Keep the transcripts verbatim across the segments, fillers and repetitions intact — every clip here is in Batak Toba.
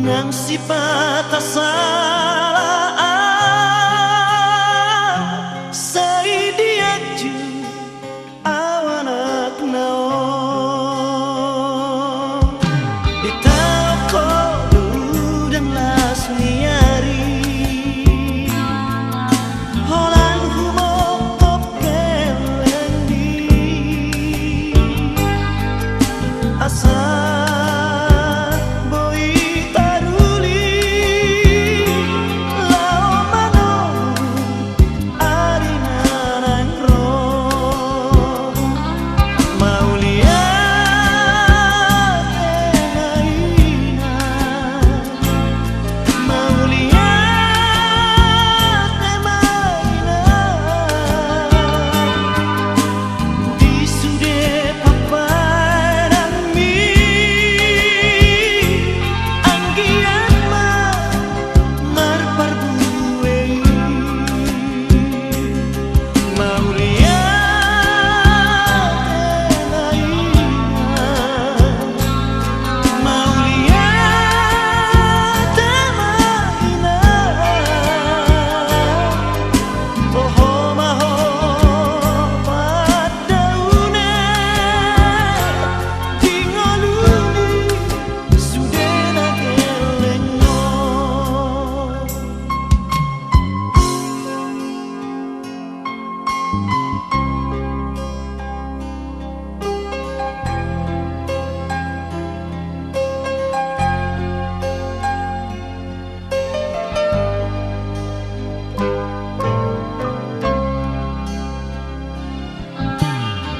Nang sipata sala au, sai dianju au anakna on. Ditaon ho do udan las ni ari, holan humongkop gellengmi. Asa boi taruli laho manolus ari na naeng ro. Mauliate ma inang, mauliate ma inang. Di sude paparanmi, anggiat ma marparbue i. Mauliate ma inang, mauliate ma inang. Toho ma ho pandaune di ngolu ni sude na gelleng on.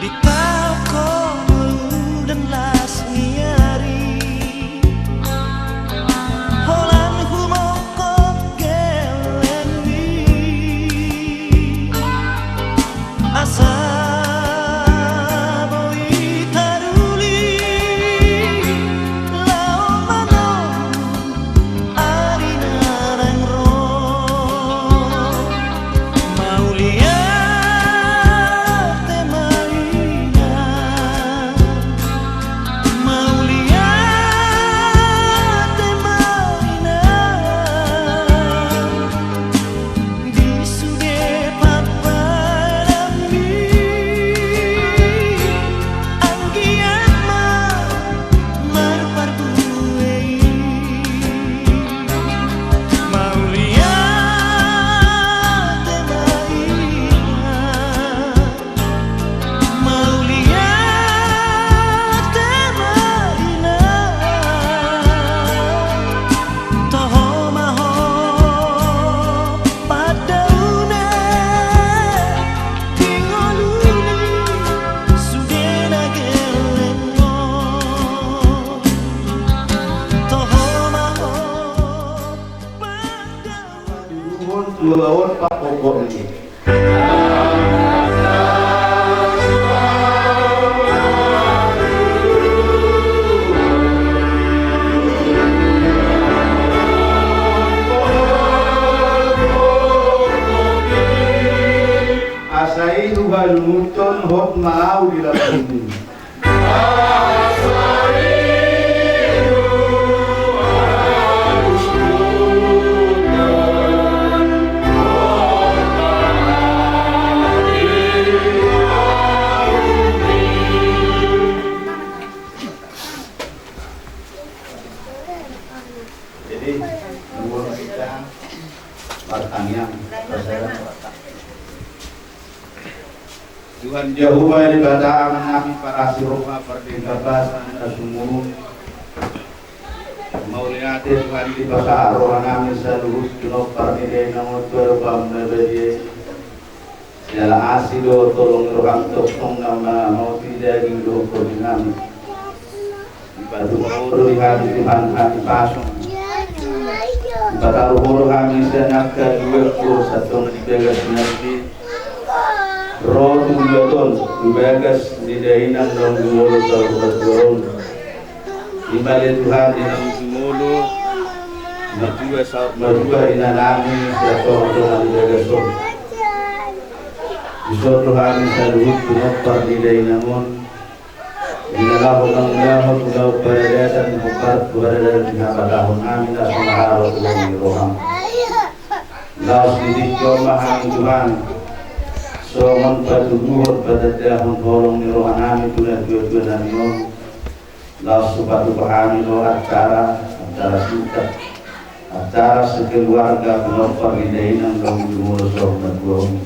Ditaon ho do udan las ni ari, holan humongkop gellengmi. Asa boi taruli laho manolus ari na naeng ro. Mauliate ma inang, mauliate ma inang. Di sude paparanmi, anggiat ma marparbue i. Mauliate ma inang, mauliate ma inang. Toho ma ho pandaune di ngolu ni sude na gelleng on. Toho ma ho pandaune. Di ruhut tua on pakokok ni. Asa i huhalungunhon hot ma au di lambungmu. Jadi, dua kita martangiang. Tuhan Jahowa Debata Amanami parasi roha pardenggan basa na sumurung. Mauliate Tuhan dipasahat rohanami saluhut pinompar ni dainang on tu adopanMu na badia i. Siala asi dohot holong ni rohaM tongtong na mangangauti daging dohot tondi nami. Dipatupa Ho do di hami Tuhan hahipason. Dipataru Ho do hami sian angka dua kuasa tong di bagas nami. Ro tu buat on, di bagas ni dainang naung jumolo saur matua on. Di bale Tuhan di naung jumolo matua saur matua inanami sian tongatonga ni bagas on. Dison do hami saluhut pinompar ni dainang on. Di na laho mangulahon ulaon paradaton, hombar tu paradaton di habatahon nami na so maralo tu holong ni roham. Laos di tingki on ma hami Tuhan, songon patuduhon patandahon holong ni roha nami tu natuatua nami on. Laos hupatupa hami do acara, acara singkat, acara sekeluarga pinompar ni dainang naung jumolo saur matua on.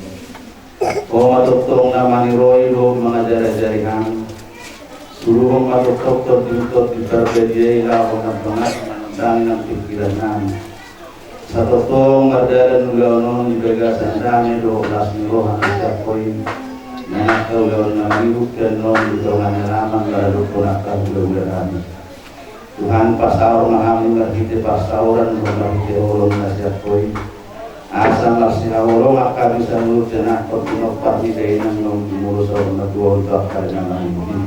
Ho ma tongtong na maniroi dohot mangajarajari hami. Suruhon ma tongtong Tondi, Tondi Parbadia i laho manangkangi nang pingkiran nami. Sai tongtong mardalan ulaon on di bagasan dame dohot las ni roha na sian Ho i. Manangkang ulaon na mangihut sian on di tonga ni alaman maradophon angka hulahula nami. Tuhan, pasaor ma hami marhite parsaoran dohot marhite holong na sian Ho i. Asa marsihaholongan hami saluhut ianakhon pinompar ni dainang naung jumolo saur matua on tu angka na mangihut i.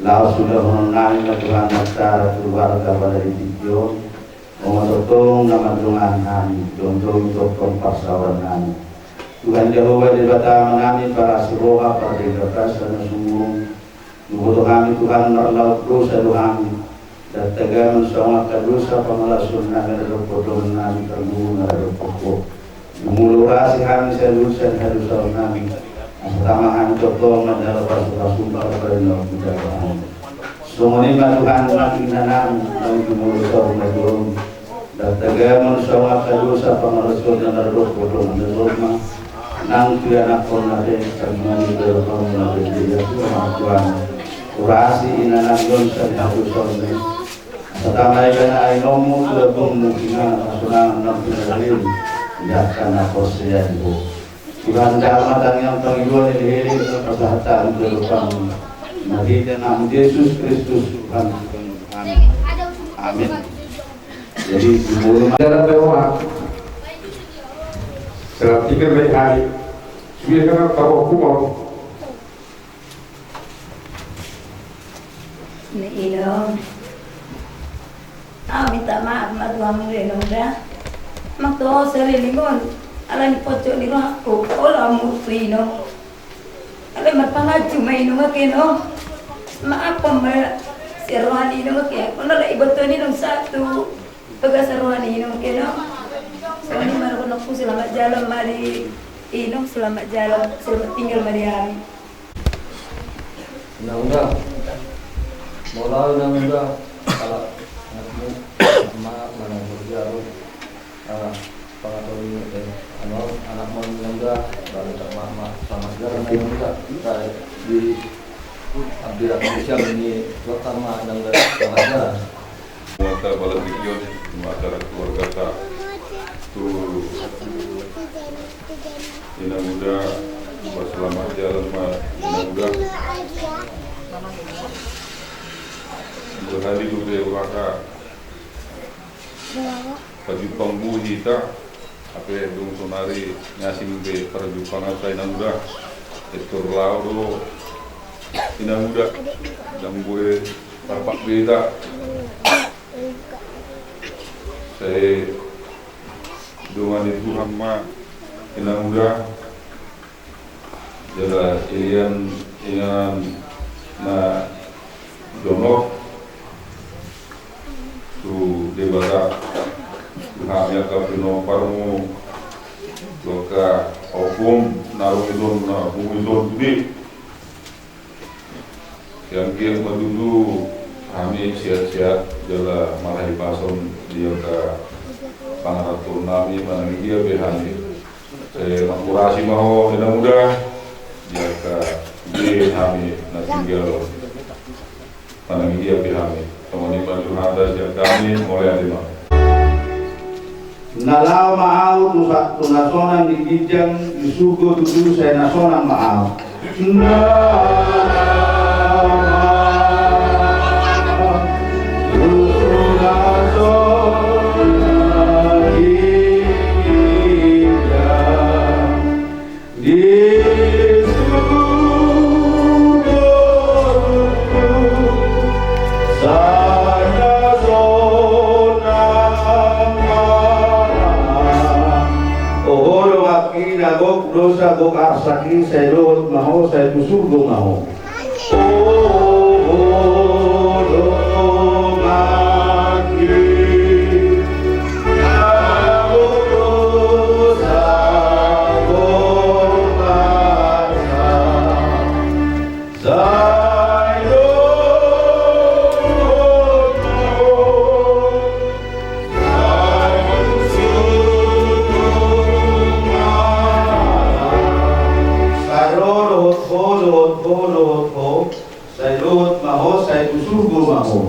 Laos ulahonon nami ma Tuhan acara keluarga pada di tingki on. Ho ma tongtong na mandongani hami, jongjong tongtong parsaoran nami. Tuhan Jahowa Debata Ama nami, parasi roha, pardenggan basa na sumurung. Huboto hami Tuhan, marlaok dosa do hami. Ndang tagamon songon angka dosa pangalaosion nami na dohot dongan nami parguru na dohot pongko. Jumolo urasi hami saluhut sian hadosaon nami. Asa tama hami tongtong manjalo pasupasu parbadenan hami. Songon i ma Tuhan nang ina nami naung jumolo saur matua on. Ndang tagamon songon angka dosa pangalaosion na dohot dongan na jolma. Nang tu ianakhonna pe, songon i dohot dongan na pe, di atur ma Tuhan. Urasi ina nami on sian hadosaon nami. Asa tama ibana ainonmu tu lambungmu, inganan hasonangan nang pinarlin. Di angka na porsea di Ho. Tuhan, jalo ma tangiang pangidoan, elek-elek na pasahat hami tu adopanmu. Marhite Anakmu Jesus Kristus Tuhan. Amin. Amin. Jadi, di mulut. Dalam doa. Serap tiga baik hari. Sudah kan kau aku mau. Ni inong. Au minta maaf ma tu hamu inong da. Manang tu saleleng on, alani pojok ni rohangku, olo hamu tu inong. Alai marpanganju ma inong ake inong. Maaf ma sian roha ni inong ake. Unang iboto ni inong satu. Bagasan roha ni inong ake inong. Songon i ma dohononku, selamat jalan ma di inong, selamat jalan, selamat tinggal ma di hami. Inang Uda. Molo au Inang Uda, ala anakmu, ma, manang hurja ro, ah, pangaton ni, eh, anu, anakmu Inang Uda, baru tak ma, ma, selamat jalan Inang Uda. Kita di abdirak Indonesia ini, buat sama Inang Uda, selamat jalan. Muata balas ikion, muata keluarga ta. Tu Inang Uda, selamat jalan ma Inang Uda. Berhari tu te uraka. Pajumpang buhi ta. Ape dung sonari ngasing be parjumpang asa Inang Uda. Etor lao do Inang Uda. Dang bue tarpak be ta. Sai dongani Tuhan ma Inang Uda. Jala ilean inganan na jonok tu Debata, tu hami angka pinomparmu, tu angka ompum na ro i son, na pungu i son tu di. Anggiat ma tutu hami sehat-sehat jala marhahipason di angka pangarantoan nami manang dia pe hami. Sai mangkurasi ma ho Inang Uda, di angka di hami na tinggal on. Manang dia pe hami. Songon i ma tu hata sian hami, mauliate ma. Na laho ma au tu sa-, tu na sonang di ginjang, di surgo tutu sai na sonang ma au. Na laho ma au tu na sonang di ginjang. Di surgo tutu sai na sonang ma au. Oho donganki, na gok dosa gok arsak i, sai dohot ma ho, sai tu surgo ma ho. Oho. Sai lohot ma ho, sai tu surgo ma ho.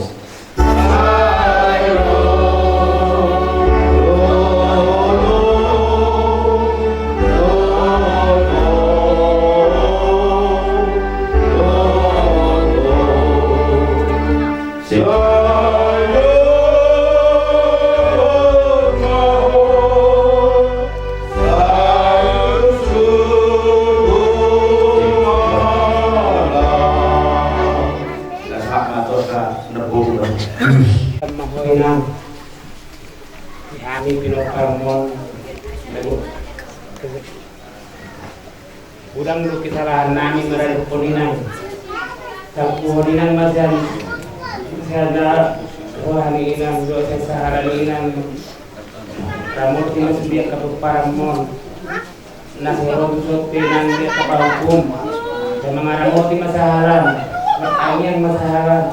Sama ho inang. Di hami pinompar mon. Godang do kesalahan nami maradophon inang. Salpuhon inang ma sian, sian roha ni inang dohot sian sahala ni inang. Ramoti ma sude angka pomparan mon. Na so ro tu son pe inang di angka pahompum. Sai mangaramoti ma sahalam, martangiang ma sahalam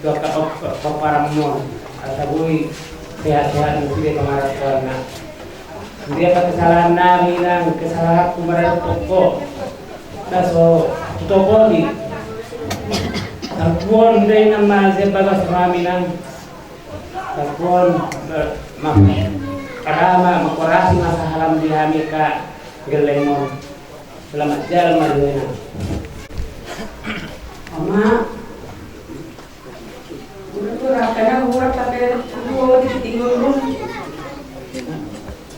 tu angka pom-, pomparan mon. Asa boi sehat-sehat ma sude pangarantoanna. Sude angka kesalahan nami inang, kesalahanku maradophon ho. Na so hutopoti. Salpuhon do inang ma sian bagas roham inang. Salpuhon, eh, ma-, karama, mangkorasi ma sahalam di hami angka gelleng on. Selamat jalan ma di ho inang. Oma. Udah tuh, rakana, udah pakai dua di tinggal dulu.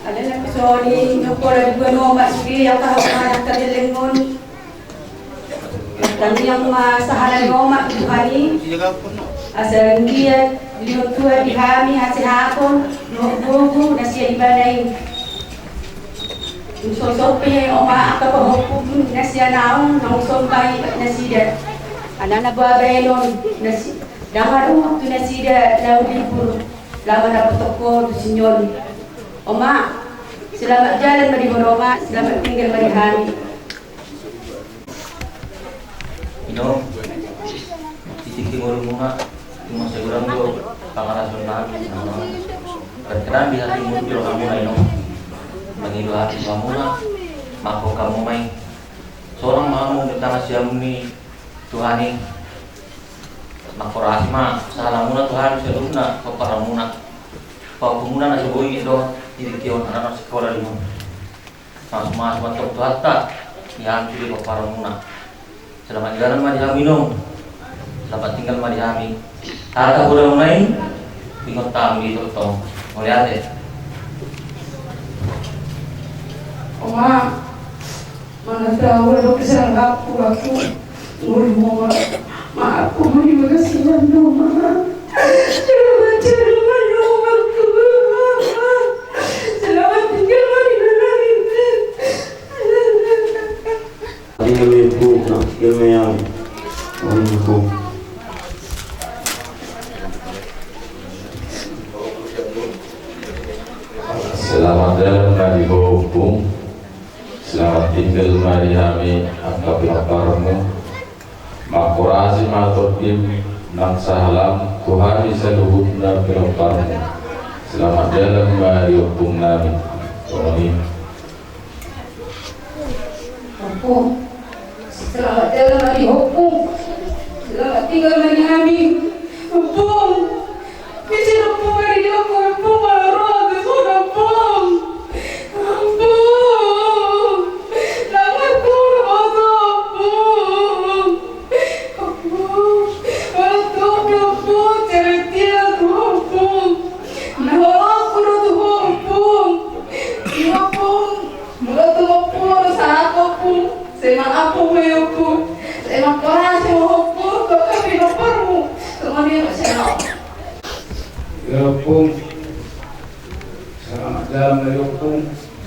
Ada nak soal ini, nak pola dua nomor segi, ya, tahu mana angka gelleng on. Tangiang ma sahala ni omak tu Tuhan i. Asa anggiat lehon Tuhan di hami hasehaton dohot gogo na sian Ibana i. Dung so sompe omak angka pahompum na sian ahu, naung somba i nasida. Alana boha baenon nasi-, ndang adong tu nasida laho libur, laho mandapothon ho tu si on. Omak, selamat jalan ma di ho, omak, selamat tinggal ma di hami. Inong, di tingki ngolumuna, tung mansai godang do pangarason nami. Berkenan di hatimu di rohamuna, Inong. Mangido hati hamuna, mangkok hamu ma i. Sonang ma hamu di tangan siamun ni Tuhan i. Mangkorasi ma sahalamuna tu hami saluhutna, pomparanmuna. Pahompumuna na so boi do di tingki on, anak na sikola di on. Langsung masuk mantap tu hata. Di hami sude pomparanmuna. Selamat jalan ma di hami, Inong. Selamat tinggal ma di hami. Hata godang nai. Ingot hami di tongtong. Mauliate. Oma, mana tahu ada kesalahanku, aku. Oi, Oma. Maaf, Oma, terima kasih, Oma. Selamat jalan, Oma. Selamat tinggal, Oma. Tinggal, Ibu, nak, tinggal, Mayang. Tinggal, Ibu. Selamat jalan ma di ho, Ompung. Selamat tinggal ma di hami angka pinomparmu. Mangkorasi ma tondim nang sahalam tu hami saluhutna pinomparmu. Selamat jalan ma di ompung nami. Songon i. Ompung. Selamat jalan ma di ho, Ompung. Selamat tinggal ma di hami. Ompung. Bisa, Ompung, dari dia, Ompung, Ompung, malah roh, Ompung. Ompung. Ompung. Ompung. Ompung. Ompung. Ompung. Ompung. Molo tung molo sahat, Ompung, sai mangampung ma i, Ompung. Sai mangkorasi ma ho, Ompung, tu angka pinomparmu. Songon i ma, sai. Ya, Ompung. Selamat jalan ma di ho, Ompung.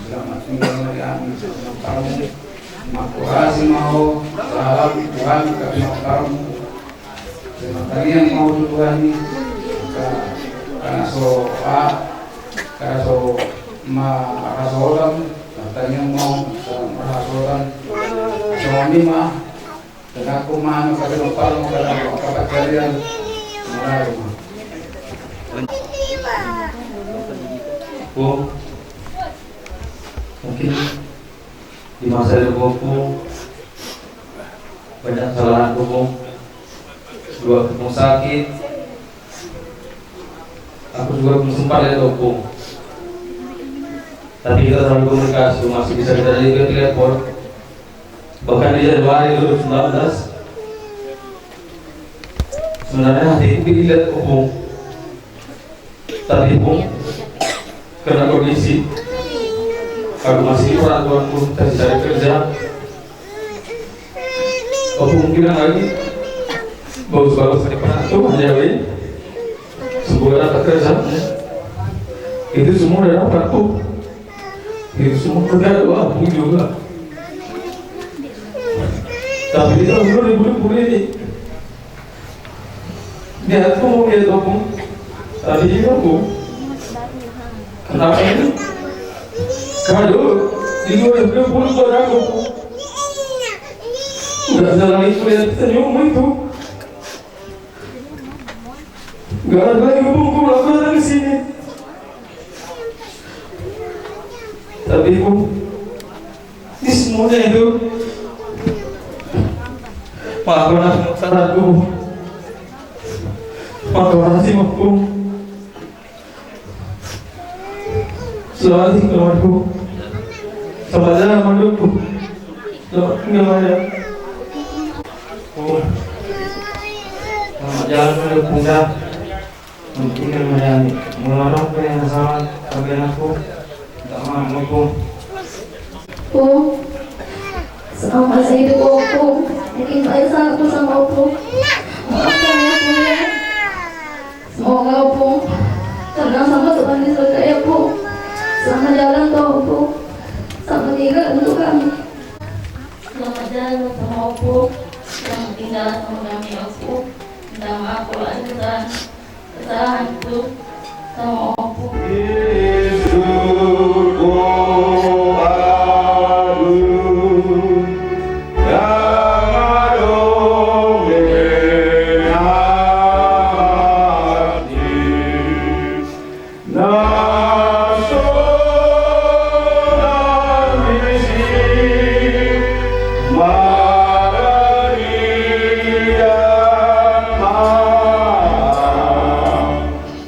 Selamat tinggal ma di hami angka pinomparmu. Mangkorasi ma ho, sahalam tu hami angka pinomparmu. Sai martangiang ma ho tu Tuhan i, angka na so, a, angka na so marhasohotan, martangiang ma ho, angka na so marhasohotan. Songon i ma, dengarkon ma hami angka pinomparmu, angka na so, angka panjarian, marari ma. Bung, mungkin di masa hidupku, banyak kesalahanku, Bung. Dua, kamu sakit. Aku juga belum sempat lihat, Ompung. Tapi kita selalu komunikasi, masih bisa kita lihat di telepon. Bahkan di Januari dua ribu sembilan belas, sebenarnya hatiku dilihat, Ompung. Tapi, Pung, karena kondisi aku masih di perantauan, Pung, cari-cari kerja. Ompung bilang lagi, bagus-bagus di perantauan ya, weh. Semoga dapat kerja. Itu semua udah dapat, Pung. Itu semua kerja doa, Pung, juga. Tapi di tahun dua ribu dua puluh ini, dia tuh mau dia tuh, Pung. Tapi dia, Pung, kenapa ini? Kado di dua ribu dua puluh buat aku, Pung. Nggak ada lagi kuliah senyummu itu. Nggak ada lagi, Pung, aku datang ke sini. Tapi, Pung, di semuanya itu, maafkan aku, Pung. Maafkan aku, Pung. Selamat tinggal, Pung. Selamat jalan, Pung. Selamat tinggal, Maya. Pung. Selamat jalan, Pung, dah. Mungkin yang melayani. Mula orang punya masalah, tapi aku tak mampu, Pung. Pung, selama saya hidup, Pung, mungkin saya sangat bersama, Pung. Maafkan ya, Pung, ya. Semoga, Pung, tenang sama Tuhan di surga ya, Pung. Selamat jalan, Pung. Selamat tinggal untuk kami. Selamat jalan bersama Ompung. Selamat tinggal sama kami, Ompung. Minta maaf kalau ada kesalahan, kesalahanku sama Ompung.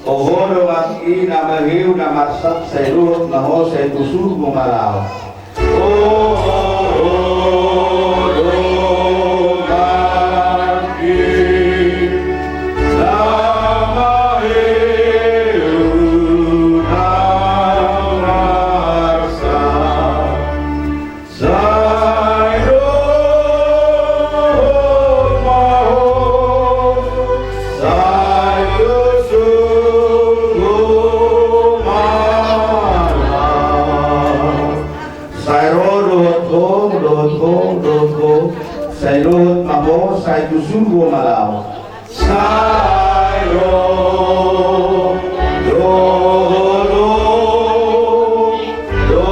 Oho dongan i na maheu na marsak, sai dohot ma ho sai tu surgo ma laho. Sai ro dohot ho, dohot ho, dohot ho. Sai dohot ma ho, sai tu surgo ma laho. Sai ro, ro, ro, ro, ro, ro.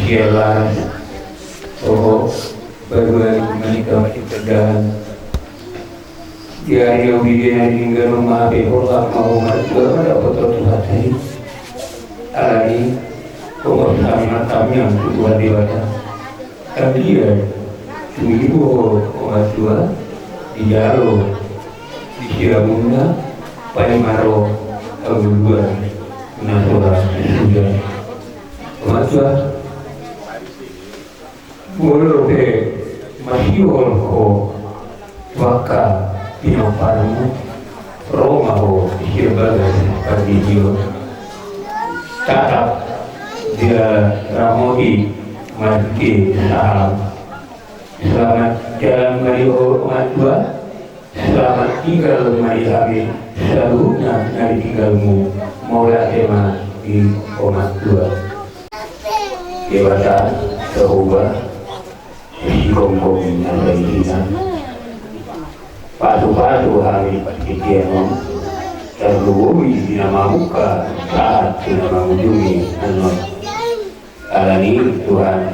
Sialan, oho, baru hari menikah masih tegang. Di ari na uli, di na tinggal rumah, pe holan ma ho martua, maradophon tu hata i. Alani, ho martangiang tu Tuhan Debata. Anggiat tumimbo ho martua, dijalo di siamunna, paima ro hangoluan na so ra suda. Martua. Molo pe masihol ho tu angka pinomparmu, ro ma ho sian bagas pardihion. Tatap diramoti ma di saham. Selamat jalan ma di ho martua. Selamat tinggal ma di hami saluhutna na ditinggalmu, mauliate ma di ho martua. Debata Jahowa, sigomgom na saisihinan, pasupasu hami partingkian on, Tarlumobi di na mamungka sahat tu na mangujungi annon. Alani Tuhan,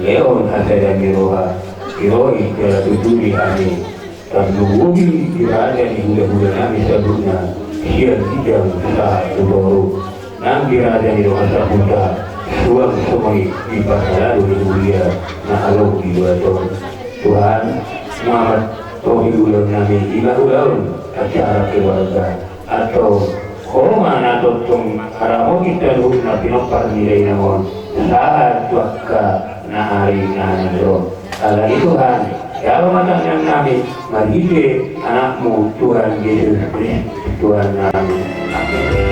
lehon hasadaan ni roha, tiroi jala tuturi hami. Tarlumobi di raja ni hulahula nami saluhutna, sian ginjang sahat tu toru. Nang di raja ni dongan sahuta, suang songon i di parhalado ni huria na adong di luat on. Tuhan, muamat tohi ulaon nami, ima ulaon acara keluarga, atau Ho ma na tongtong mangaramoti saluhut na pinompar ni dainang on, sahat tu angka na ari na naeng ro. Alani Tuhan, jalo ma tangiang nami, marhite Anakmu Tuhan Jesus Kristus Tuhan nami. Amen.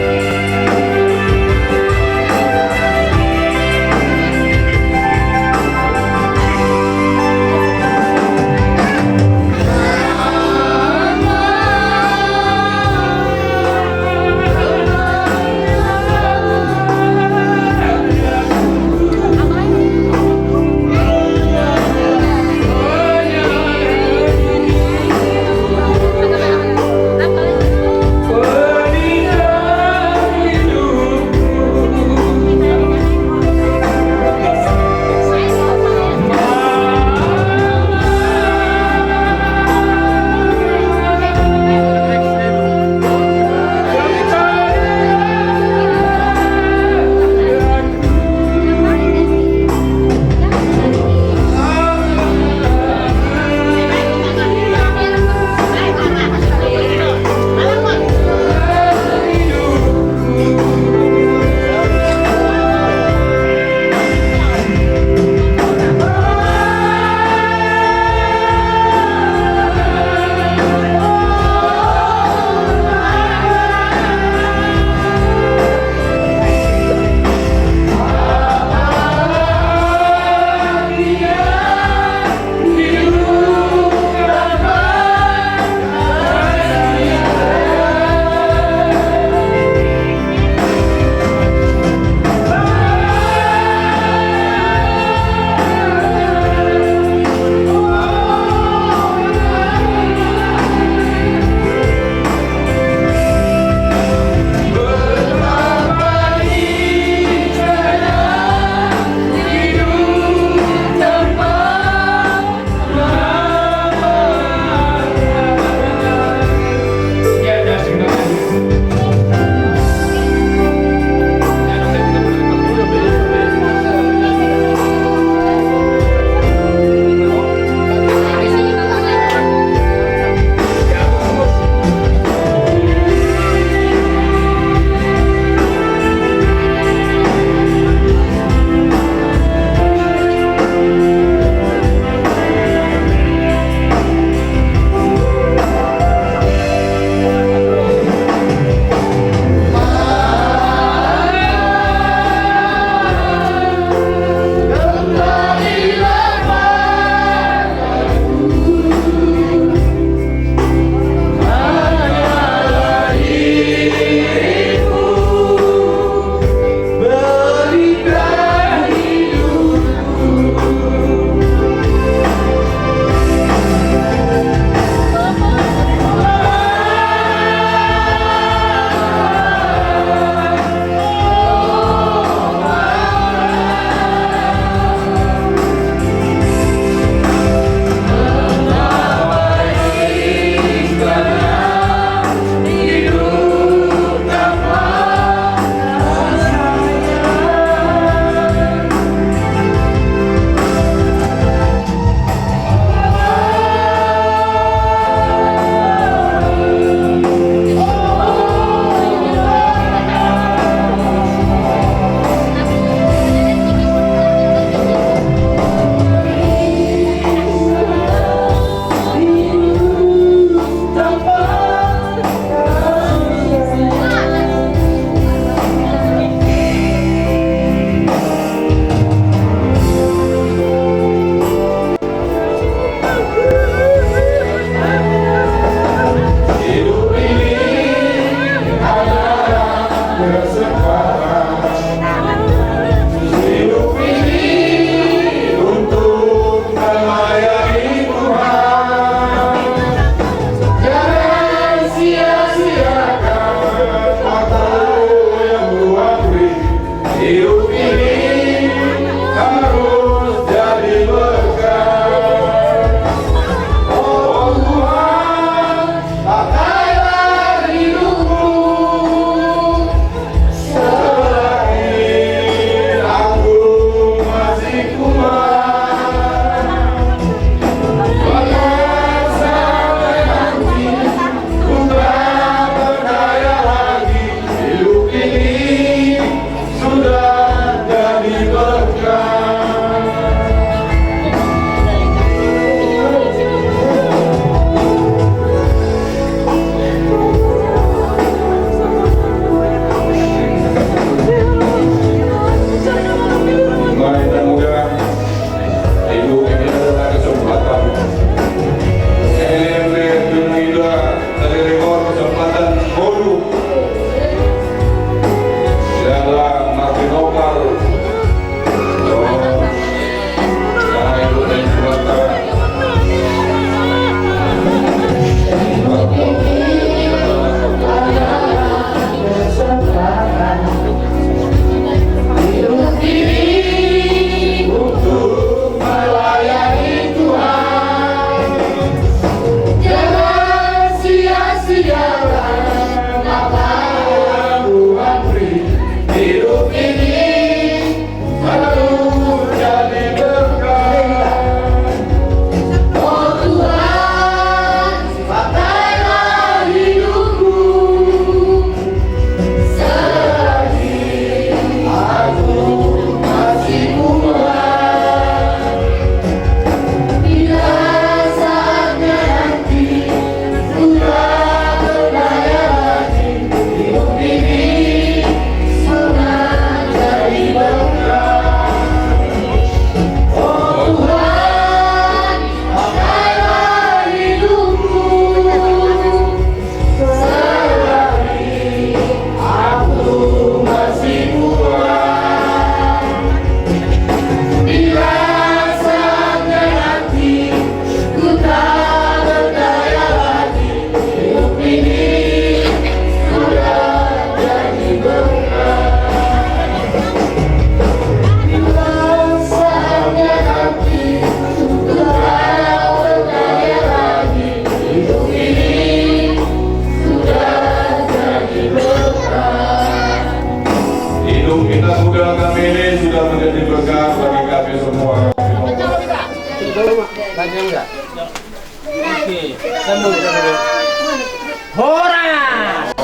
Horas.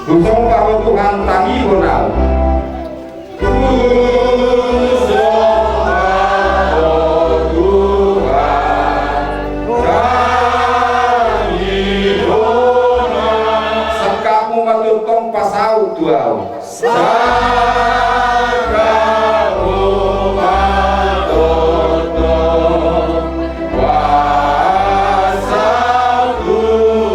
Husomba Ho Tuhan, tangihon ahu. Husomba Ho Tuhan, tangihon ahu. Sangkapmu ma tongtong pasaut tu ahu. Sangkapmu ma tongtong pasaut tu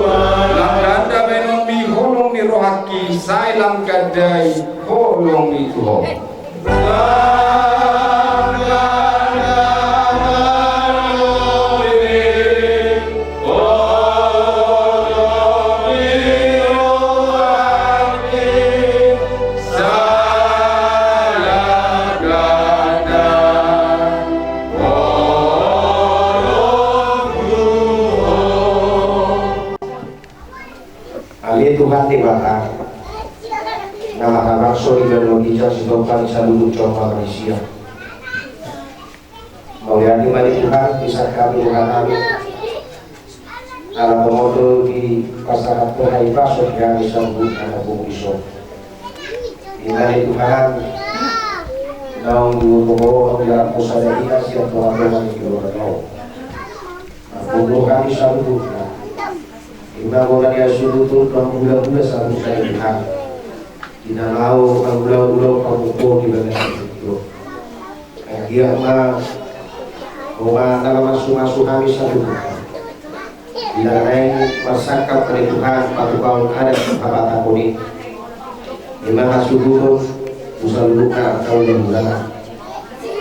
ahu. Lam ganda baenonmi holong ni rohangki, sai lam ganda i holongmi tu ho. Ale Tuhan Debata, na mahabangso di banua ginjang, sitompa ni saluhut jolma manisia. Mauliate ma di Tuhan, di sangkap ni rohanami. Ala tongon do dipasahat Ho hami bagas di hami saluhut na tabungkis on. Ima di Tuhan, naung diboto Ho, naung diarap Ho sada hita sian tongatonga ni joloan on. Marpungu hami saluhutna. Ima bona ni hasuhuton, pangulahula saluhutna di Tuhan. Di na laho mangulahula pamungkuon di bagasan tingki on. Anggiat ma Ho ma na mamasumasu hami saluhutna. Di na naeng marsangkap ale Tuhan patupaon adat habatahon i. Ima hasuhuton tu saluhutna angka ulahulana.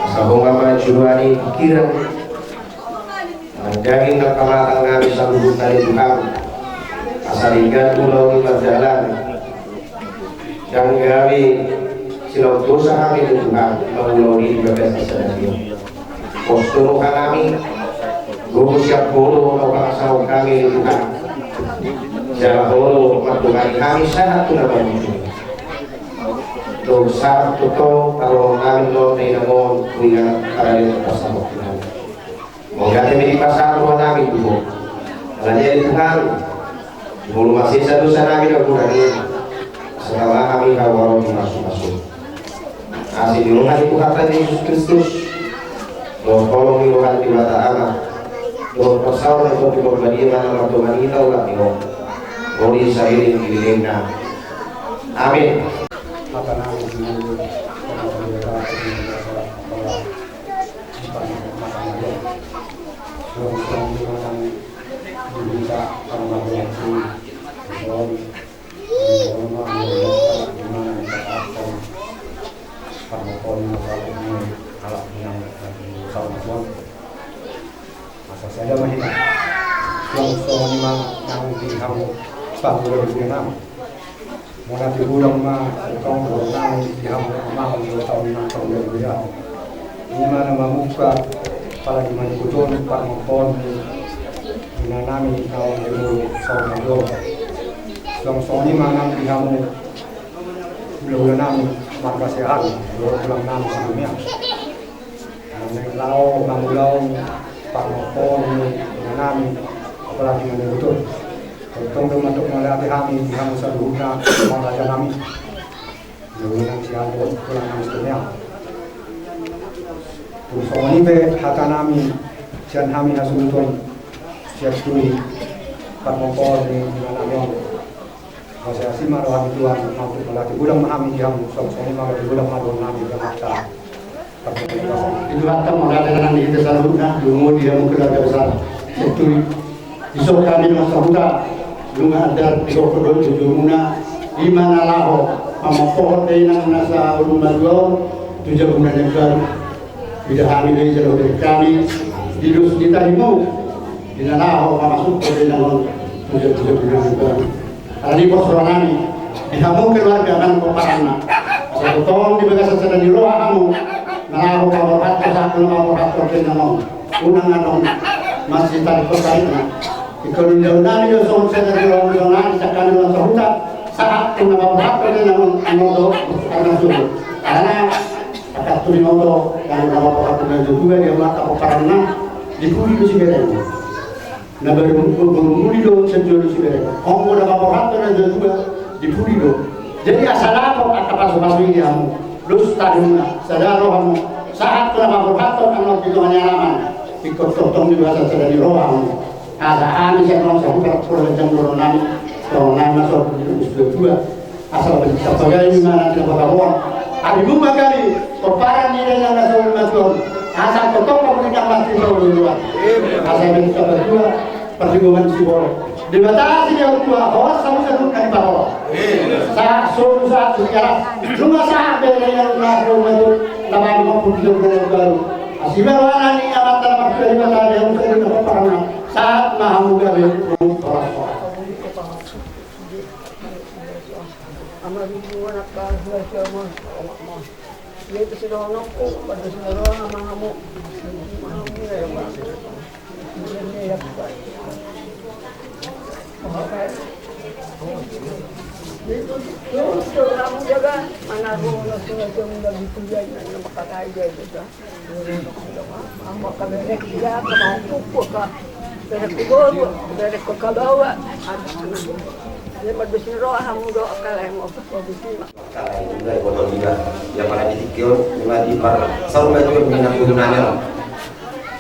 Asa Ho ma manjoloani pikiran mandangin angka mata nami saluhutna ale Tuhan. Asa denggan ulaon i mardalan. Ndang gabe silaon dosa hami ale Tuhan, mangulahon i di bagasan sadari on. Pos do roha nami, gogo sian Ho do na hupasahat hami ale Tuhan. Jala Ho do mandongani hami sahat tu na marujung. Dohot sahat tu tong, taruhon nami do na inang on, tu inganan parade pasahat Tuhan. Mauliate ma di pasahat roha nami tu Ho. Alani ale Tuhan, molo masesa dosa nami na hurang i, asa tama hami habaron ni pasupasu. Asi ni roha ni Tuhanta Jesus Kristus, dohot holong ni roha ni Debata Ama, dohot parsaoran ni Tondi Porbadia ma na mandongani hita ulaon on. Ro di sairing ni lelengna. Amin. Hata nami di Tuhan. Asa sada ma hita. Suang songon i ma nang di hamu pangula di inanami. Mauliate godang ma tongtong nang di hamu amang di taon nang taon dua ribu dua. Ima na mamungka apalagi manikuton parmongkon ni inanami naung di mulu saur matua. Suang songon i ma nang di hamu ulaula nami marga Siahaan, dohot tulang nami si Dumea. Nang laho mangulahon parmongkon ni inanami, apalagi manikuton. Tongtong do mandok mauliate hami di hamu saluhutna, amang raja nami. Ulaula nami Siahaan dohot tulang nami si Dumea. Tung songon i pe hata nami sian hami hasuhuton sian tuli parmongkon ni inanami on. Mauliate ma roha ni Tuhan, mauliate godang ma hami di hamu, suang songon i ma mauliate godang ma dohonon nami di Amanta. Di Tuhanta ma mauliate nang di hita saluhutna, dungo di hamu keluarga besar sian tuli. Dison hami nunga sahuta, nunga andar di gokhon dohot di jolomuna, ima na laho mamampohot dainang na saur matua on tu jabuna na imbaru. Huida hami do i jala hubereng hami di dos ni tahimu, di na laho mamasukhon dainang on tu jabuna na imbaru. Alani pos roha nami di hamu keluarga nang pomparanna. Asa tongtong di bagasan sada ni roha hamu na laho paborhathon, sahat tu na paborhathon dainang on. Unang adong masitarik-tarik na. Ingkon ulaon nami do songon sada ni roha hamu, songon i sangkap ni roha sahuta, sahat tu na paborhathon dainang on, on do, karena suhut. Karena angka tu ni oto, karena paborhathon dainang on tu jabuna na imbaru. Di pudi do sibereng. Na baru, baru muli do sian jolo sibereng. Anggo na paborhathon na dua-dua di pudi do. Jadi asa dapot angka pasu-pasu i di hamu. Dos tadingna, sada roha hamu. Sahat tu na paborhathon annon di tonga ni alaman. Ingkon tongtong di bagasan sada ni roha hamu. Asa hami sian roha sahuta, pola jam dua nami. Tonga nami masuk di dua-dua. Asa bagi sabagai imana tidak berkawan. Adi muma kali, peparan ni dengan nasional nasional. Asa totong pemerintah masih tahu duluan. Asa bagi sabagai perlindungan si boro. Dibatasi dia tua, horas sama satu kali bawa. Sa solu sa tu keras. Cuma sa beda yang nasional nasional. Nama lima puluh tiga bulan baru. Asli baru anak ni amat tanah masih dari mata dia usah di tempat perang. Saat mahamu gabe horas horas. Ama di rumah nak kau sudah siapa? Dia tu sudah nongko, pada sudah roh ama kamu. Itu terus kamu jaga mana rumah sudah jam udah gitu ya, nak pakai aja gitu.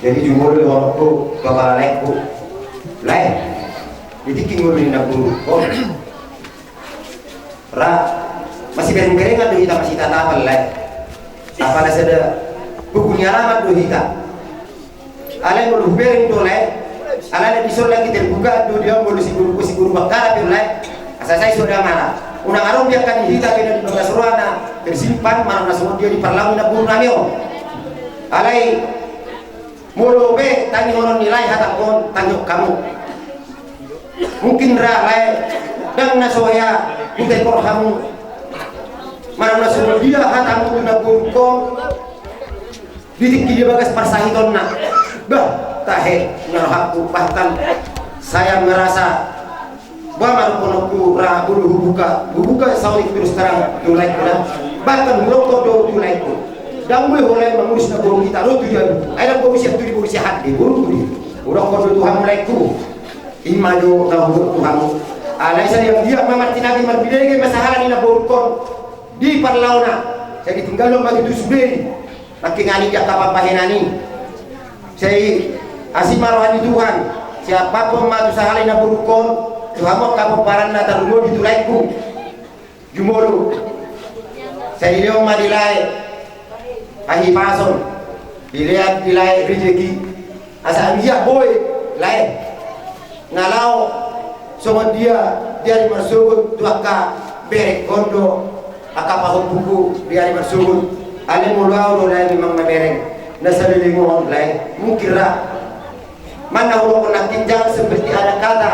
Jadi jumolo di horongku, bapa laengku. Lae, di tingki ngolu ni naburu. Ra, masiberengberengan do hita, masitatapan lae. Apala sada buku ni alamat do hita. Alai molo hubereng do lae, alana dison lagi terbuka do dia molo si guru, si guru bangkala pe lae. Asa sai so damara. Unang adong di angka ni hita pe na di bagas rohana tersimpan manang na songon dia di parlamu ni naburu nami on. Alai molo pe tangihonon ni lae hatangkon, tangihon hamu. Mungkin ra lae, ndang na so hea hutekor hamu. Manang na songon dia hatamu tu naborungkon di tingki di bagas parsahitonna. Bah, tahe, na rohangku bahkan saya merasa bah, mardohononku ra molo hubuka, hubuka saotik terus terang tu laengku na. Bahkan hudokkon do tu laengku, ndang boi ho lae mangurus naboru hita ro tu dia. Ai ndang boru sian tu dia, boru sian hande, boru tu dia. Hudokkon do tu hamu laengku. Ima do na hudokkon tu hamu. Alai sai diam-diam ma martinangi marbinege ma sahala ni naborungkon di parlaona. Sai ditinggalhon ma tutu sude i. Nangkiningan i di angka pambahenan i. Sai asi ma roha ni Tuhan. Sai pahophop ma tu sahala ni naborungkon, tu hamu angka pomparanna tarlumobi tu laengku. Jumolo. Sai dilehon ma di lae hahipason, dilehon di lae rejeki. Asa anggiat boi lae na laho songon dia di ari marsogot tu angka berengkon do, angka pahompungku di ari marsogot. Alai molo ahu do lae memang na bereng na saleleng on lae, mungkin ra. Manang hudokkon nangkin, jangan seperti ada kata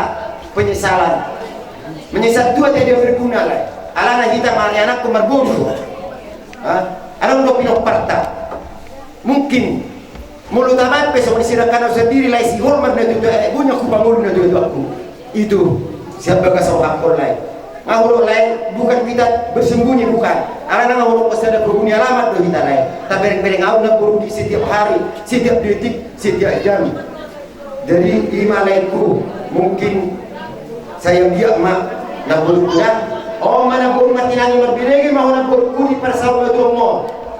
penyesalan. Menyesal tua tiada berguna lae. Alana hita ma ari anakkon marboru. Ha? Adong do pinomparta. Mungkin molo tabaen pe songon i sirangkana sandiri lae, sihol ma na tutu ae, bonya ku pangolu na tutu aku. Itu sian bagas rohangkon lae. Nga hudok lae, bukan kita bersembunyi, bukan. Alana nga hudok sada buku ni alamat do hita lae. Tabereng-bereng ahu naboru di setiap hari, setiap detik, setiap jam. Jadi ima laengku, mungkin sai anggiat ma naborungku da. On ma naboru, martinangi marbinege ma ho naborungku di parsaurmatuaonmu.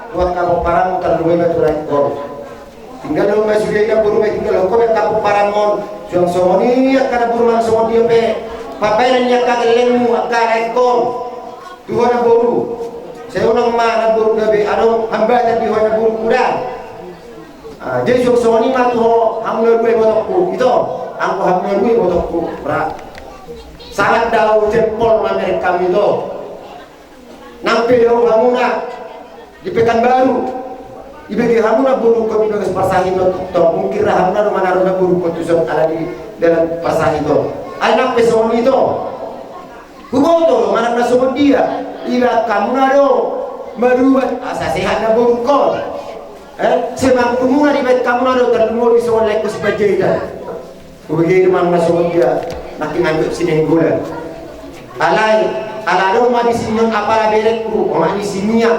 Tu angka pomparanmu tarlumobi ma tu laengkon. Tinggalhon ma sude i naboru, tinggalhon ho pe angka pomparanmu on. Suang songon i angka naboru, manang songon dia pe pambahenan ni angka gellengmu angka laengkon. Tu ho naboru, sai unang ma naboru gabe adong hambatan di ho naborungku da. Ah, jadi suang songon i ma tu ho, hamu na dua ibotongku, ito. Anggo hamu na dua ibotongku, ra. Sangat do ahu jempol mamereng hamu, ito. Nang pe dao hamuna di Pekanbaru, ibege hamuna borungkon di bagas parsahiton, tong mungkin ra hamuna do manaron naborungkon tuson ala di dalan parsahiton. Alai nang pe songon i, ito. Huboto do manang na songon dia, ibaen hamuna do marubat asa sehat naborungkon. Eh, semampu muna dibaen hamuna do tarlumobi songon laengku si Panjaitan. Hubege do manang na songon dia, nangkin andok Sinenggolan. Alai ala adong ma disi on apala berengku, omak ni si Mia,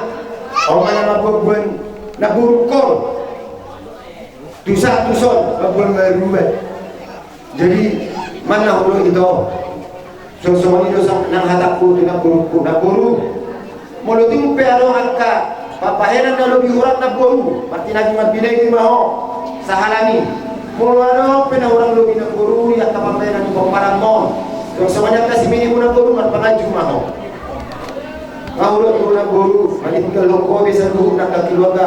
omak na mamboan naborungkon. Tusan tuson, mamboan baru be. Jadi, manang hurang ito. Songon i do nang hatangku tu namborungku, namboru. Molo tung pe adong angka pambahenan na lobi hurang namboru, martinahi mambinege ma ho sahalami. Molo adong pe na hurang lobi namboru di angka pambahenan di pomparanmu on, songon i angka siminikmu namboru, marpanganju ma ho. Nga hurang tu namboru, maninggalhon ho be saluhut angka keluarga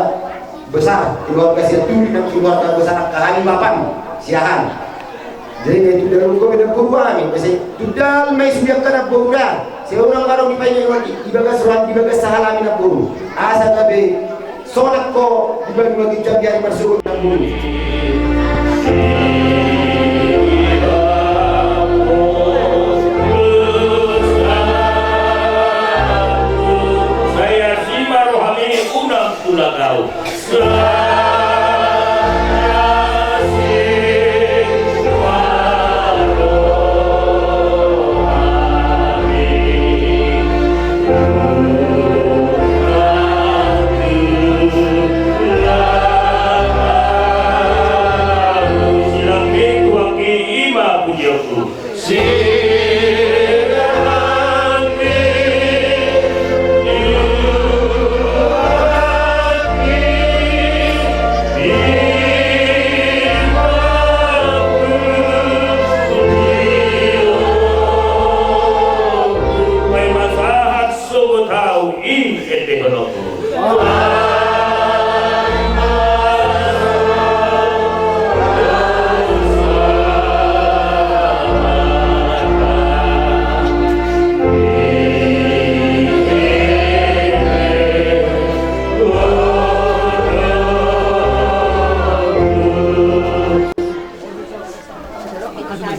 besar, keluarga sian duri nang keluarga besar angka hami mapan siahan. Jadi na itu dalam kau beda guru hami, masa itu dal mai sudah kena bola. Seorang baru dipaingat lagi, ibagas rohan, ibagas sahalami na guru. Asa tabe sonak ko dibagi-bagi jam di hari masuk na guru. Saya si ma rohami unang tulak au.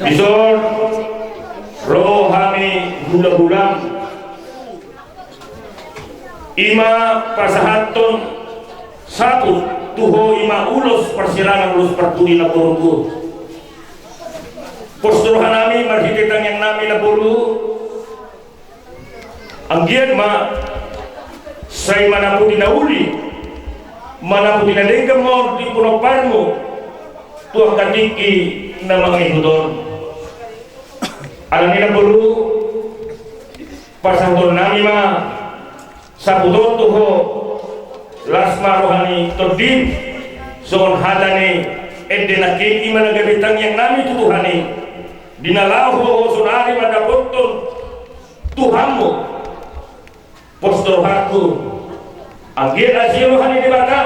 Dison ro hami hula-hulam. I ma pasahathon saput tu ho, i ma ulos parsirangan, ulos parpudi na borungku. Pos do rohanami marhite tangiangnami na boru. Anggiat ma sai manaputi na uli, manaputi na denggan ma on di pomparanmu tu angka tingki na mangihut on. Alani na boru, pasahatonnami ma saput on tu ho, las ma roha ni tondim, songon hata ni ende nangkin, i ma na gabe tangiangnami tu Tuhan i, di na laho ho sonari mandapothon Tuhanmu. Pos do rohangku, anggiat asi roha ni Debata,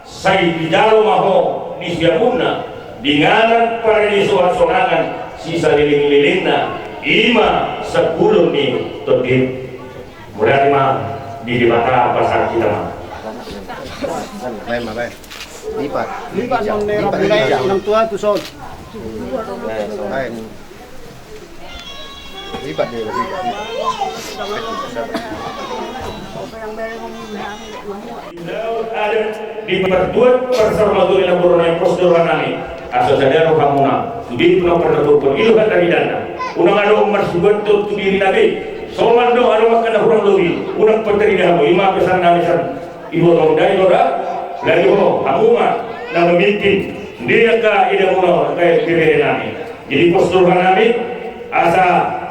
sai dijalo ma ho di siamunna, di inganan paradiso hasonangan sisalelenglelengna, i ma sanggulo ni tondim. Mauliate ma di Debata, pasahat hita ma. Baen ma, baen. Lipat. Lipat, non, lipat, lipat. Nang tua tu son. Baen. Lipat dia, lipat. Daun adat di partuat parsarmatua ni namboru nami, pos do rohanami. Asa sada rohamuna, sude tu na pardapothon i do hata ni dana. Unang adong marsuganton tu dirina be. Songon do adong angka na hurang lobi, unang patarida hamu, i ma pesan nami san. Iboto ndai do da, lagi ho, hamu ma na mamimpin, sude angka idamuna, angka beberenami. Jadi pos do rohanami, asa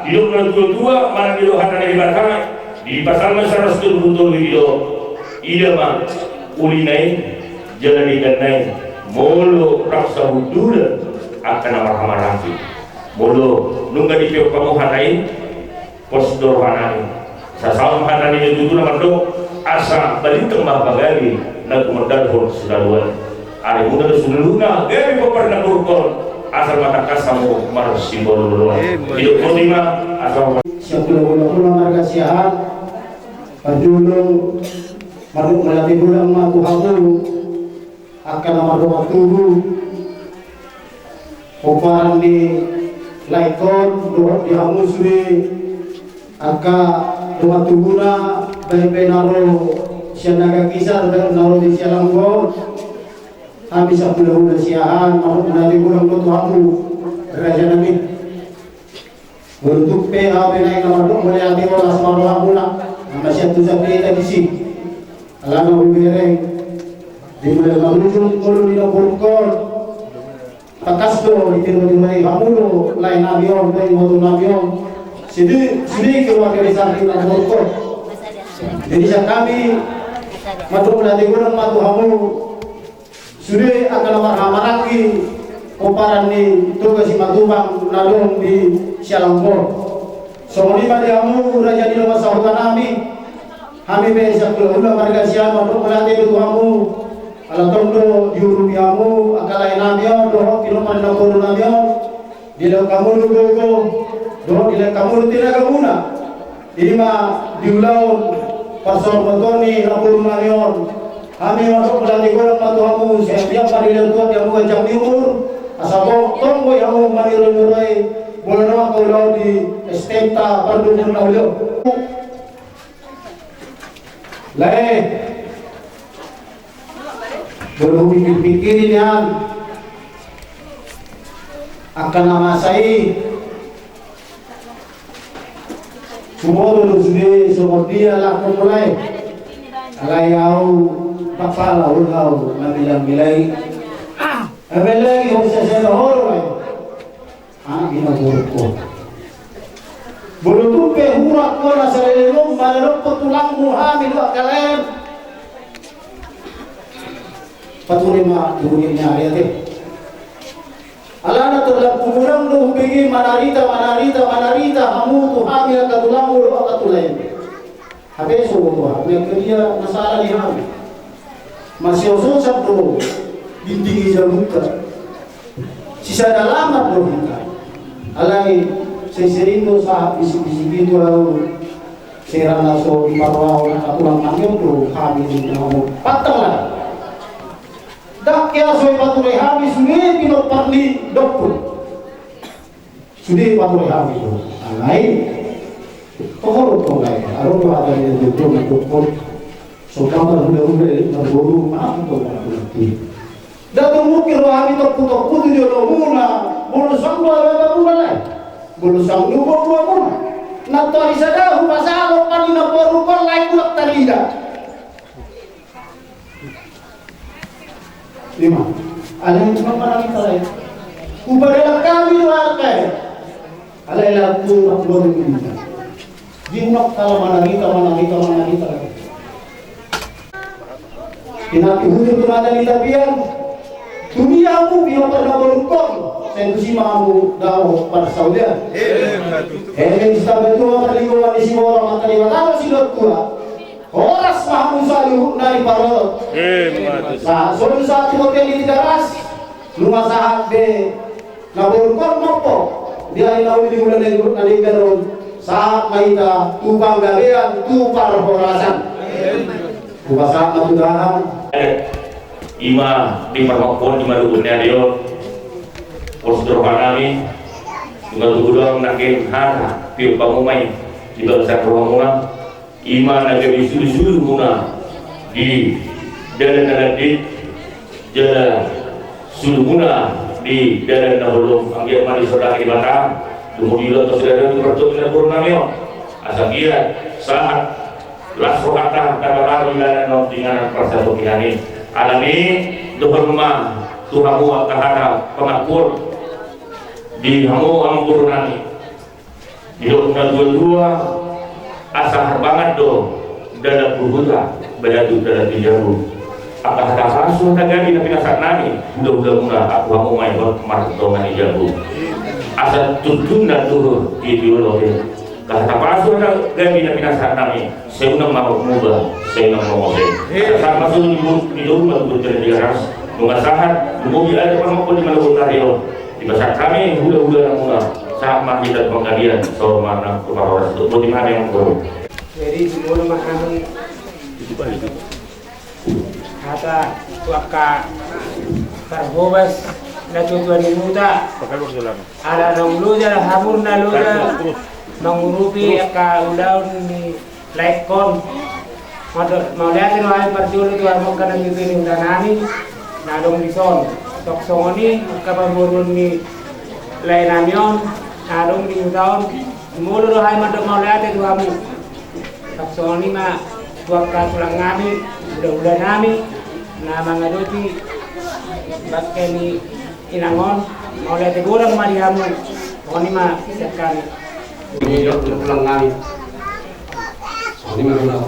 didok na tua-tua, manang didok hata ni Debata, di Psalmen saratus tolu pulu tolu i do, ida ma ulina i, jala dengganna i, molo rap sahundulan angka na marhamaranggi. Molo nunga dipeop hamu hata i, pos do rohanami. Sasaut hata ni natuatua na mandok, asa balintang ma pagabe na gumondalhon sinaluan. Arimuna do sinaluan, gabe pomparan na buruk on, asal ma tangkas hamu marsibololoan. Didok boti ma, asa siap pula-pula marga Siahaan, parjolo, mandok mauliate godang ma tu hamu, angka na mardongan tubu, pomparan ni lae on, dohot di hamu sude angka dongan tubuna, baen pe na ro sian Nagahisar, baen na ro di Siahaan on, hami sahulahula Siahaan, mandok mauliate godang ma tu hamu, rajanami. Molo tung pe ahu pe naeng na mandok mauliate, horas ma rohamuna, na masian tu jamita disi. Alana hubereng, di mulai mangujung ngolu ni namborungkon, Tangkas do ditirotiro hamu do lae nami on, dohot iboto nami on. Sude, sude keluarga besar di Naborukon. Jadi sian hami mandok mauliate godang ma tu hamu. Sude angka na marhahamaranggi pomparan ni Toga Simatupang na adong di Sialangkor. Songon i ma di hamu raja ni dongan sahuta nami. Hami pe sian hulahula marga Siahaan mandok mauliate do tu hamu. Ala tong do diurupi hamu angka lae nami on dohot pinompar ni namboru nami on. Dilehon hamu do gogo dohot dilehon hamu do tenaga muna. I ma di ulaon parsaurmaton ni namboru nami on. Hami mandok mauliate godang ma tu hamu, sai anggiat ma dilehon Tuhan di hamu ganjang ni umur, asa tong boi hamu maniroirohon bola na mangkaulahon di S T M-ta pardomuan na uli on. Lae, molo hupikirpikiri nian angka na masa i, huboto do sude songon dia laho mulai. Alai ahu, bapala ul ahu mamilai-milai. Apalagi ho sasada horo ai. Anak ina borukku. Molo tung pe hurat ho na saleleng on mandokkon tulangmu hami do angka lae. Pature ma di buni ni ari ate. Alana terlampu godang do hubege manarita, manarita, manarita hamu tu hami angka tulangmu do angka tu lae. Hape so boto hami angka dia na sala di hami. Masiosoosan do dinding ni jabunta. Sisada alamat do hita. Alai sering-sering do sahat bisik-bisik i tu ahu. Sera na so diparrohahon angka tulang nami on do hami di na ho pantang lah. Ndang hea so dipature hami sude pinompar ni dompur. Sude pature hami do. Alai toho do tong lae, adong do hata ni na jotjot na dompur. So pamar hulahula i marboru, maaf tong lae. Ndang tung mungkin ro hami tompu-tompu tu jolomuna. Molo suang do alualuamuna lae, molo suang do buabuamuna. Nantoari sada hupasahat ompar ni namborungkon lae, mulak tarida. I ma. Alai tung manang hita lae, hupadalan hami do angka i. Alai lagu na pulo ni hita. Di unang kala manarita, manarita, manarita. Inang tu hujur tu mata ni tapian. Tu dia hamu pinompar ni namborungkon, sai tusi ma hamu dao parsaulian. Eme sitamba tua parlinggoman ni siborok, mata ni batalo sidotua. Horas ma hamu saluhutna di parorot. Sahat solu sahat tu bontean ni Tigaras. Nunga sahat be namborungkon mompo di ari na uli di bulan na denggan on. Sahat ma hita tu panggabean tu parhorasan. Hupasahat ma tu Tuhan. I ma di parmampuon i ma di buni ni ari on. Pos tu roha nami. Nunga tubu do nangkin hata piu pamumai di bagasan rohamuna. I ma na gabe sulu-sulumuna di dalan na landit, jala sulumuna di dalan na holom. Anggiat ma disondangi Debata, dumodari do tu sadari on tu partogi ni namboru nami on. Asa anggiat sahat las rohanta tabaru di dalan on di inganan parsatokian i. Alani dohon ma tu hamu angka hata pangampuon di hamu amangboru nami. Didok natuatua, asa harbangan do dalan tu huta, baya tu dalan tu jabu. Angka hata pasu, hata gabe na pinasahat nami, hula-hulamuna, ahu hamu ma i hot mardongan ni jabu. Asa tuntunna tuhur di jolo be. Angka hata pasu, hata gabe na pinasahat nami, sai unang ma muba, sai unang ma mose. Sahat ma solu di domu ma tu bontean ni Tigaras. Nunga sahat, lumobi adat pangampuon di manogot ari on. Dipasahat hami hula-hulamuna, sahat ma hita tu panggabean, saur ma nang tu parhorasan. Boti ma hami amangboru. Jadi jumolo ma hami hata tu angka parhobas natuatua ni huta. Ala naung loja, ala hamuna loja mangurupi angka ulaon ni laengkon. Mauliate do hami parjolo tu hamu angka na tuatua ni huta nami na adong dison. Tong songon i angka parboruon ni lae nami on na adong di huta on. Molo do hami mandok mauliate tu hamu. Tong songon i ma tu angka tulang nami, hula-hula nami na mangadopi bangke ni Inangon, mauliate godang ma di hamu. Songon i ma sian hami. Ini dia pulang ngai. Songon i ma.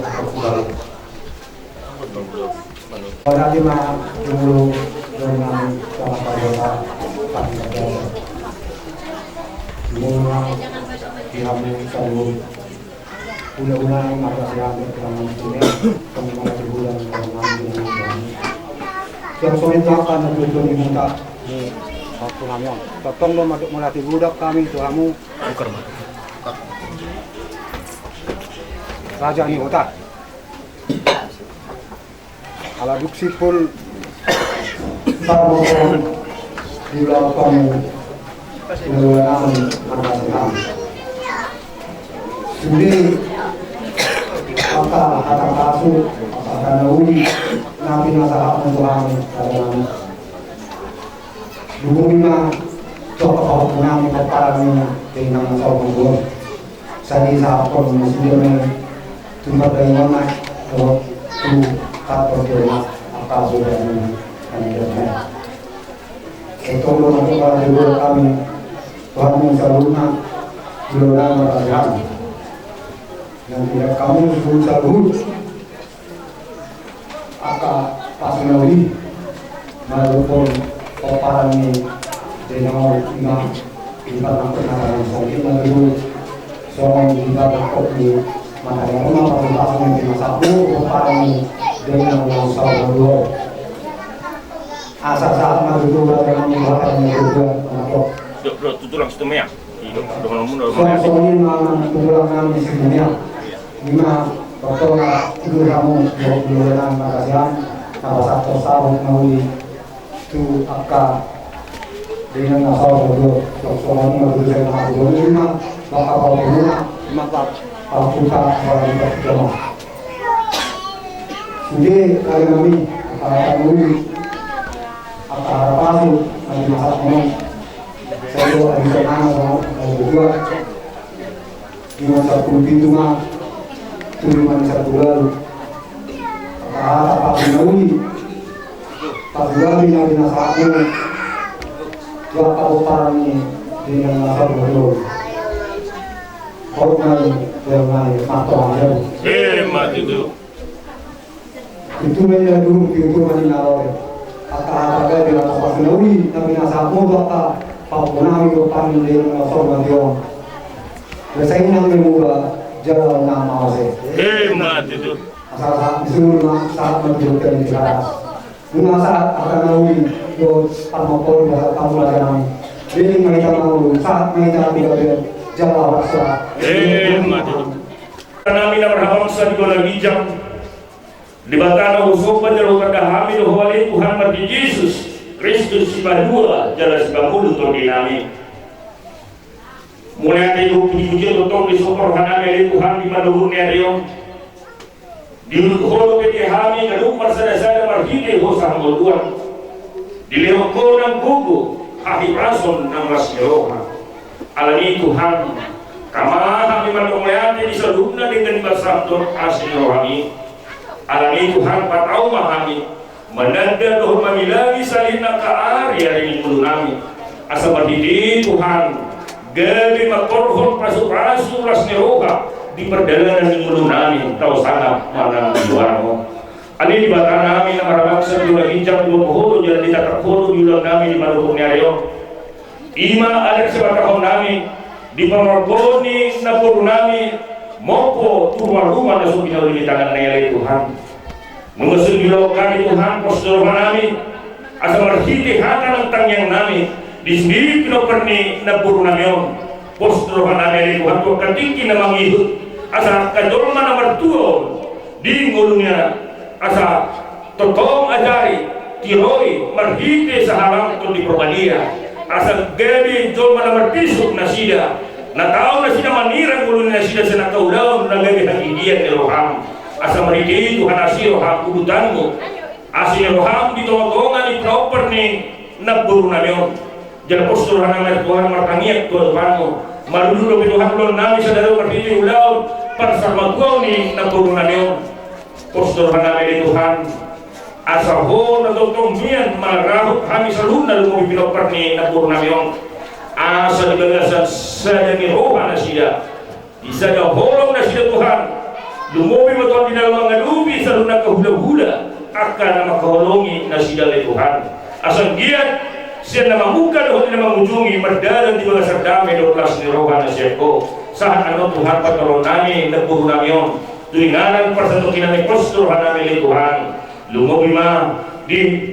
Pada lima puluh dengan salah satu. Mula di hamu saluhut. Ula-ula marga sian berkelangan dunia. Kami marga di bulan kelangan dunia. Yang songon i jaka na tujuan di muka. Waktu namion. Totong do masuk mula di budak kami tu hamu. Raja ni huta. Ala duk simpul. Parmokon di laut kamu. Ulaon marga Siahaan. Sude angka hata pasu, angka hata na uli, na pinasahat ni Tuhan pada nami. Dungkon i ma, jok pahompu nami pomparan ni, dengan saung dua. Sai disahaphon ma sude ma i tu pardaingon na dohot tu kantor jolma, angka sude ma i. Sai tong do na tu kantor jolma kami, Tuhan ni saluhutna, jolma na marga Siahaan. Yang tidak kamu suruh saluhut. Angka pasu na uli, mandohot pomparan ni, dengan ima, di parnangkok na tangan songkit na dulu, songon di parnangkok ni, mata yang rumah pasu-pasu ni di masaku, pomparan ni, dengan yang sabar dulu. Asa sahat ma tutu, dengan yang sabar dulu. Dok, dok, tutu langsung tu meang. Songon i ma tulang nami Sibunia. Ima, totong na tidur hamu, dua puluh enam na kasihan, na pasahat sahat na uli tu angka dengan na sahat dua, songon i ma tutu sai na dua puluh lima, maka dua puluh lima, maka dua puluh empat, dua puluh lima. Sude kali nami, angka hata na uli, angka hata pasu, na pinasahat hamu. Sai do, ari sonang, sonang, ari dua. Lima sapuluh pitu ma, tu lima sapuluh lalu. Angka hata pasu na uli, pasu gabe na pinasahat hamu. Dua pomparan ni, dengan na sabar dulu. Hot nai, hot nai, mantap nai. Eh, mati tu. Itu ma na dulu, itu ma na ore. Angka hata gabe, angka pasu na uli, na pinasahat hamu tu angka pahompu nami, pomparan ni, dengan na sabar dulu. Biasanya nang memuba jalan nama ose. Eh, mati tu. Asa sahat ni suru ma, sahat ma tu jalan di atas. Nunga sahat angka na uli, dohot parmokon, dohot pamulajan. Jadi ma hita mangolu, sahat ma hita tu gabe, jala horas. Eh, mati tu. Nami na marhabangsa di gola ginjang. Debata na husomba jala hutanda hami do Ho ale Tuhan marga Jesus Kristus, sipatua jala sipangolu tondi nami. Mauliate dohot puji-pujian tongtong disomba roha nami ale Tuhan di manogot ni ari on. Diuduti Ho dope di hami ganup marsada-sada marhite hosa hangoluan. Dilehon Ho nang gogo, hahipason nang las ni roha. Alani i Tuhan, tama hami mandok mauliate di saluhutna denggan ni basa dohot asi ni rohami. Alani i Tuhan, patau ma hami mananda dohot mangilami sahali nangkin ari-ari ni ngolu nami. Asa marhite i Tuhan, gabe mangkorhon pasu-pasu las ni roha di pardalanan ni ngolu nami, tau sangap manang di luar Ho. Ale Debata nami na marhabangsa di gola ginjang, diboto Ho do jala ditatap Ho do di ulaon nami di manogot ni ari on. Ima adat sipasahaton nami di pamoruon ni namboru nami, mompo tu ruma-ruma na so pinauli ni tangan na i ale Tuhan. Nunga so diulahon hami Tuhan, pos do roha nami, asa marhite hata nang tangiang nami, di sude pinompar ni namboru nami on. Pos do roha nami ale Tuhan, tu angka tingki na mangihut, asa angka jolma na martua on di ngoluna, asa tongtong ajari, tiroi, marhite sahalak Tondi Porbadia, asa gabe jolma na martisuk nasida, na tau nasida manirang ngolu ni nasida sian angka ulaon na gabe hagigian ni roham. Asa marhite i Tuhan, asi roham udutanmu, asi ni roham di tonga-tonga ni pinompar ni namboru nami on. Jala pos do roha nami Tuhan martangiang tu adopanmu. Marudut dope Tuhan ulaon nami sadari on marhite ulaon parsamatua ni namboru nami on. Pos do roha nami ale Tuhan, Asa Ho na tongtong mian mangarahut hami saluhutna, lumobi pinompar ni namboru nami on. Asa di bagasan sada ni roha nasida, di sada holong nasida Tuhan, lumobi ma Tuhan di na mangadopi saluhutna angka hulahula, angka na mangkaholongi nasida ale Tuhan. Asa anggiat sian na mamungka dohot di na mangujungi mardalan di bagasan dame dohot las ni roha na sian Ho. Sahat annon Tuhan, patolonami namboru nami on tu inganan parsatongkinan ni pos tu roha nami ale Tuhan. Lumobi ma di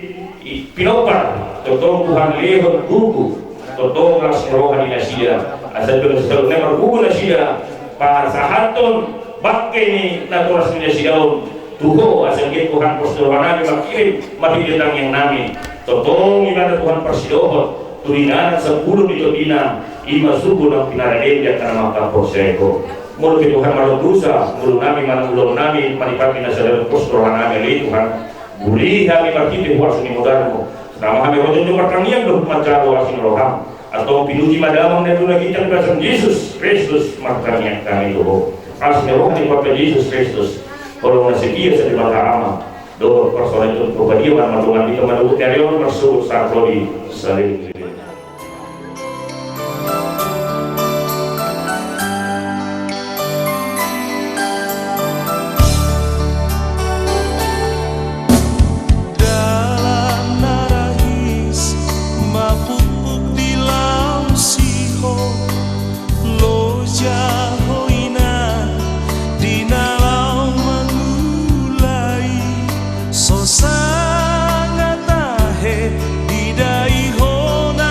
pinompar, tongtong Tuhan lehon gogo, tongtong las ni roha ni nasida, asa di bagasan saluhutna margogo nasida pasahathon bangke ni natoras ni nasida on tu Ho, asa anggiat Tuhan pos tu roha nami mangkirim marhite tangiang nami. Tongtong Ibana Tuhan parsidohot tu inganan sampulu ni tondina, i ma suku na pinarade di angka na mangkaporseai Ho. Molo pe Tuhan manang dosa ngolu nami manang ulaon nami manipat ni na sada pos tu roha nami ale Tuhan, buri hami marhite huaso ni mudarmu. Sai ma hami ro jongjong martangiang dohot manjalo asi ni roham. Antong pinuji ma damang na dua na ginjang di bagasan Jesus Kristus martangiang hami tu Ho. Asi ni roha ni Bapa Jesus Kristus, holong na setia sian Debata Ama, dohot parsaoran ni Tondi Porbadia ma na mandongani hita manogot ni ari on marsogot sahat ro di saleleng ni leleng. Dalan na rahis mapukpuk di laum si Ho, loja Ho ina di na laho mangula i, so sanga tahe didai Ho na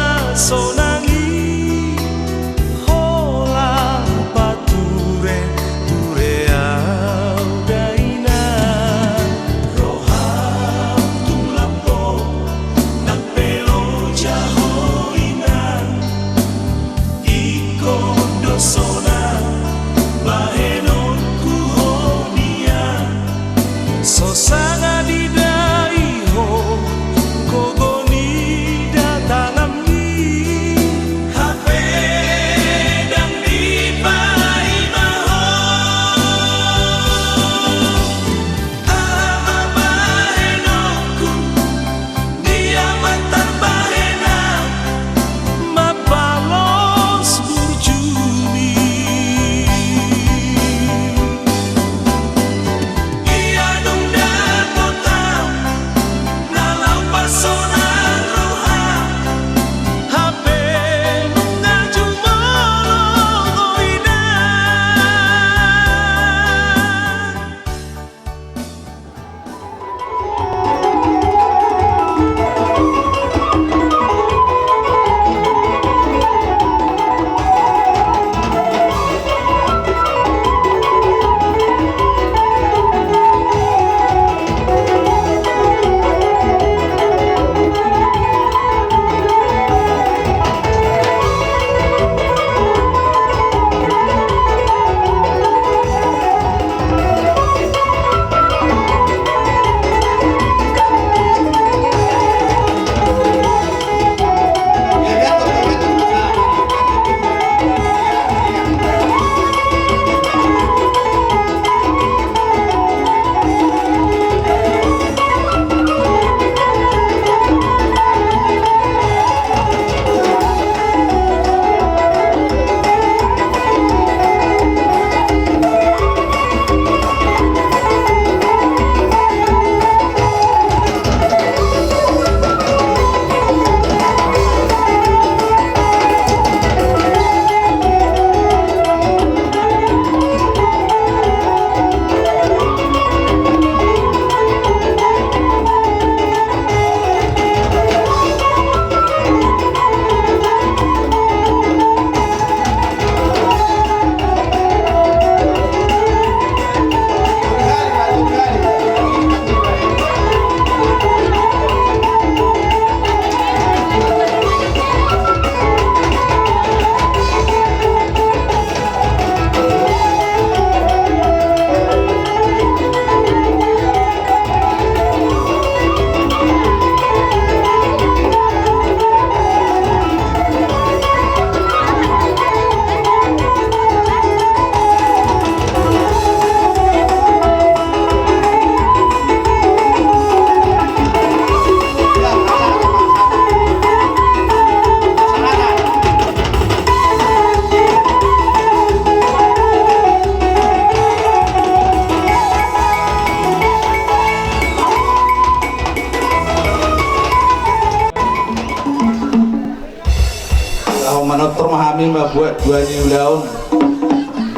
Buat dua ni ulaon,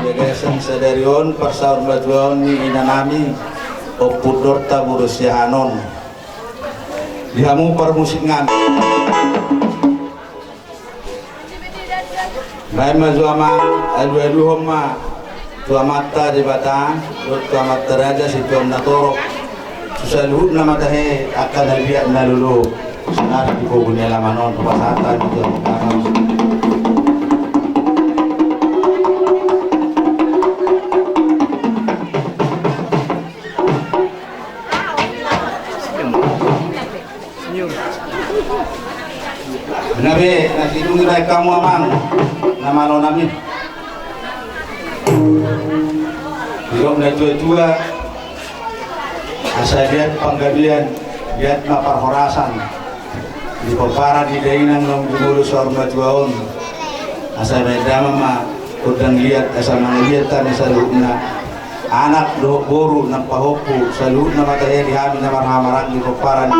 bagasan sadari on parsaurmatuaon ni inanami Ompu Dorta boru Siahaan on. Di hamu parmusik nami. Baen ma jo amang, alualuhon ma tu Amanta Debata dohot tu amanta raja situan na torop, tu saluhutna ma tahe angka na liat na lolo. Sahat di pogu ni alaman on pasahat hami tu amang. Senyum. Benar be, na sidung iba kamu amang, na malo nami. Didok na tua-tua, asa liat panggabean, liat ma parhorasan. Di pomparan ni dainang naung jumolo saur matua on. Asa baen damang ma gondang liat, asa mangaliat hami saluhutna. Anak dohot boru nang pahompu, saluhutna ma tahe di hami na marhamaranggi pomparan.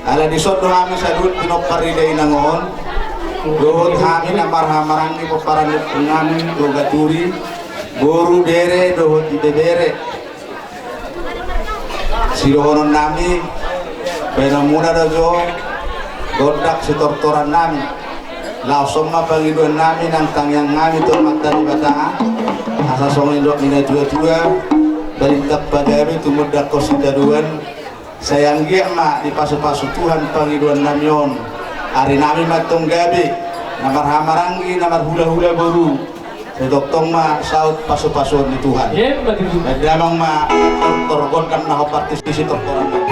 Ala dison do hami saluhut pinompar ni dainang on, dohot hami na marhahamaranggi pomparan ni ompungnami, Toga Turi, boru, bere dohot ibebere. Sidohononnami, baenonmuna do jo gondang sitortorannami. Laos on ma pangidoannami nang tangiangnami tu Amanta Debata, asa songon nidok ni natuatua: Balintang pagabe tumundalhon sitadoan. Sai anggiat ma dipasupasu Tuhan pangidoannami on. Arinami ma antong gabe, na marhahamaranggi, na marhulahula boru. Sai tongtong ma saut pasupasuon ni Tuhan. Emma tutu. Baen damang ma tortor gondang na hombar tusi sitortorannami.